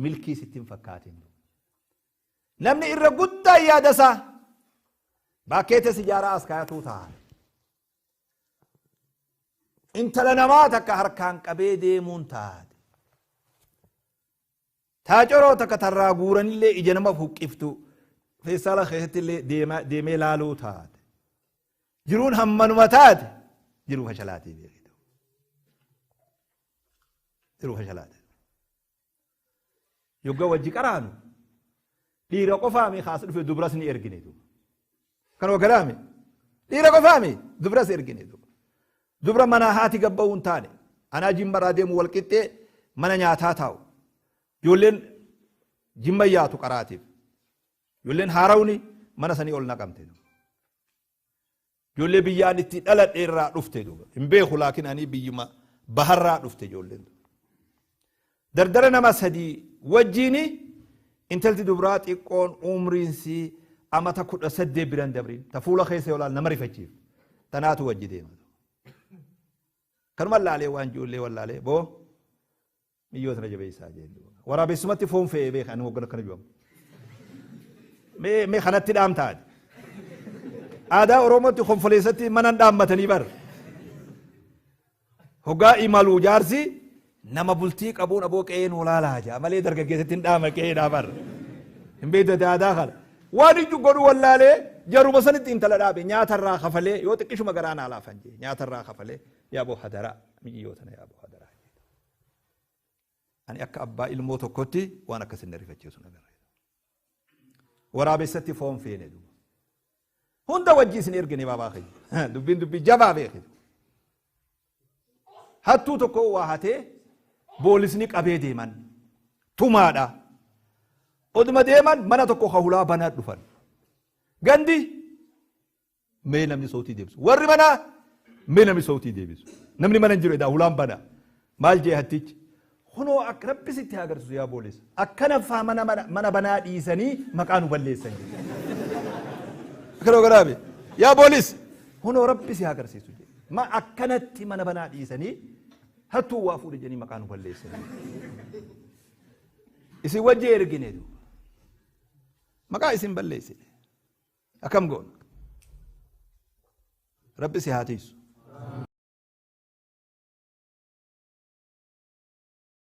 Milkii sitti hin fakkaatin. Namni irra guddaa yaada isaa baakkeeta sijaaraa as kaayatuu ta'a. Intala namaa takka harkaan qabee deemuun taate. Taacoroo takka tarraa guuranillee ija nama huqqiftu feestaala keessatti illee deemee laaluu taate. Jiruun hammanuma taate jiruu fashalaatii beekitu. Jiruu fashalaati. Yoggaa wajji qaraanu dhiira qofaami kaas dhufe dubras ni ergine duuba. Kanuma galaame dhiira qofaami dubras ergine duuba. Dubra manaa haati gabba'uu hin taane anaa jimmarraa deemu wal qixxee mana nyaataa taa'u. Ijoolleen jimma yaatu qaraatiif. Ijoolleen haarawni mana sanii ol naqamte. Ijoollee biyyaan itti dhaladhe irraa dhufte duuba. Hin beeku laakiin ani biyyuma baharraa dhufte ijoolleen. Dardara nama sadii wajjiini intalti dubraa xiqqoon umriinsi amata 18 biran dabriin ta fuula keessa yoo laal nama rifachiif tanaatu wajji deema. Kanuma laalee waan ijoollee wallaalee boo miyyoo tana jabeessaa jeen. Waraabessumatti foon fe'ee beeka ani hoggana akkana ju'amu. Mee kanatti dhaamtaa. Aadaa Oromootti konfoleessatti mana dhaammatanii bar. Hoggaa imaluu jaarsi nama bultii qabuun aboo qe'ee nu laalaa jaa malee dargaggeessatti hin dhaama qe'ee dhaabar. Hin beektate aadaa kana. Waan ijju godhu wallaalee jaruma sanitti intala dhaabe nyaatarraa kafalee yoo xiqqishuma garaa naa laafan jee nyaatarraa kafalee yaaboo hadaraa miyyoo tana yaaboo hadaraa. Ani akka abbaa ilmoo tokkotti waan akkas hin rifachiisu nagarre. Waraabessatti foon feene duuba. Hunda wajji isin ergine baabaa keenya. Dubbiin dubbii jabaa beekitu. Hattuu tokko waa hatee boolisni qabee deeman. Tumaadha. Oduma deeman mana tokko hulaa banaa dhufan. Gandi mee namni sautii deebisu. Warri manaa mee namni sautii deebisu. Namni mana hin jiru edaa hulaan banaa. Maal jee hattichi? Kunoo akka rabbi sitti haa agarsiisu yaa boolisa. Akkana faa mana banaa dhiisanii maqaa nu balleessan. Akkana garaabe. Yaa boolis kunoo rabbi si haa agarsiisu. Ma akkanatti mana banaa dhiisanii hattuu waa fuudhe jedhanii maqaa nu balleessan. Isin wajji ergine duuba. Maqaa isin balleessine. Akkam goona? Rabbi si haa tiisu.